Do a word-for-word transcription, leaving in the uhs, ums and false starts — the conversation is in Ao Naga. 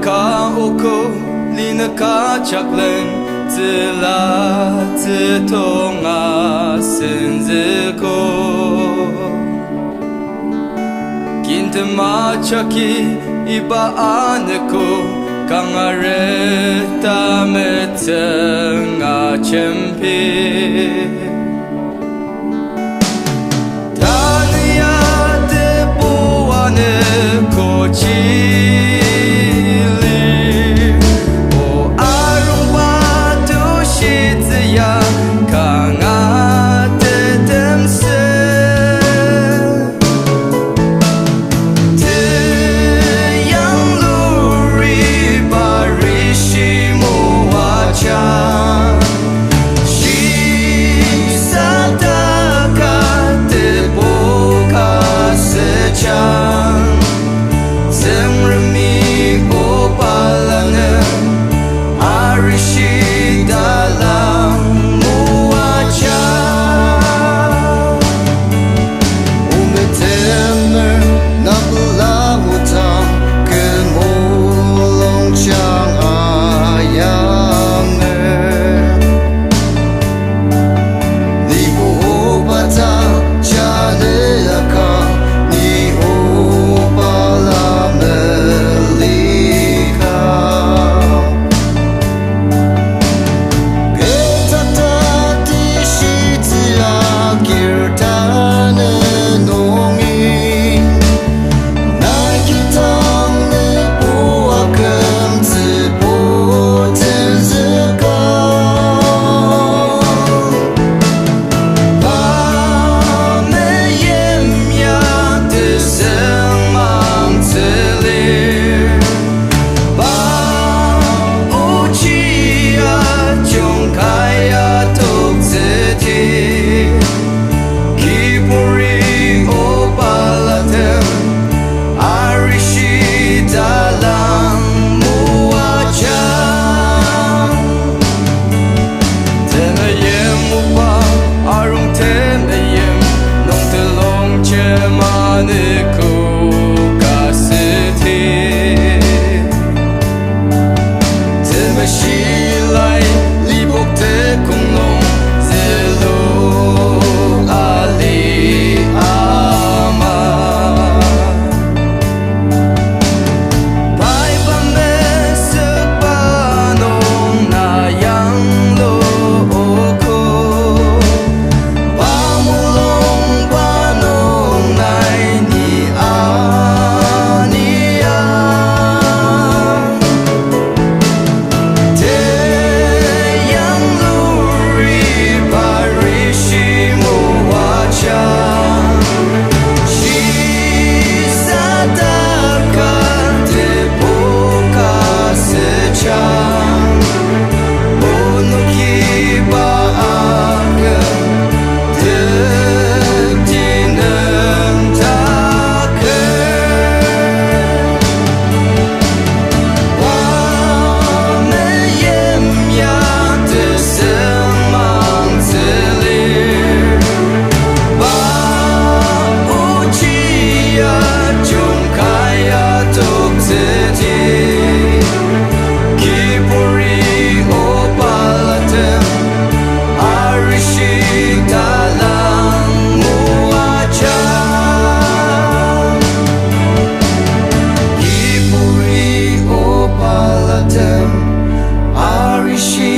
Ka oko linüka jaklen tsüla tsütonga senzüko. Kintem ajaki iba anogo kanga reta metsüng ajembi. Tanü ya tebu anogo chili, o arungba tushitsü ya kanga tetemsü. Teyang luri parishi moaja, shisataka teboka secha. Tsüngremi oba lanü arishi talang moaja. Ometemer nabela mutang kü mulungjang ayanger. Nibo oba ta janü aka, ni oba la melika. Ketata tishitsü akir tanü nungi, nai kitang nübo akümtsü potenzüka. Pa meyim ya tesüngmangtsülir, pa ochi ajung kaya toktsüti. Kiburi oba latem arishi talang moaja. Temeim oba, arung temeim, nung telongjem anogo ka süti. Temeshi lai libok tekong nung zülu ali ama. Pai pa mesükba nung na yanglu ogo, pa mulungba nung nai ni ania. Teyang luri parishi moaja, shisataka teboka secha. Onoki pa aküm teti nüngdaker. Pa meyim ya tesüngmangtsülir, pa ochi ajung kaya toktsüti. Kiburi oba latem arishi talang moaja. Kiburi oba latem arishi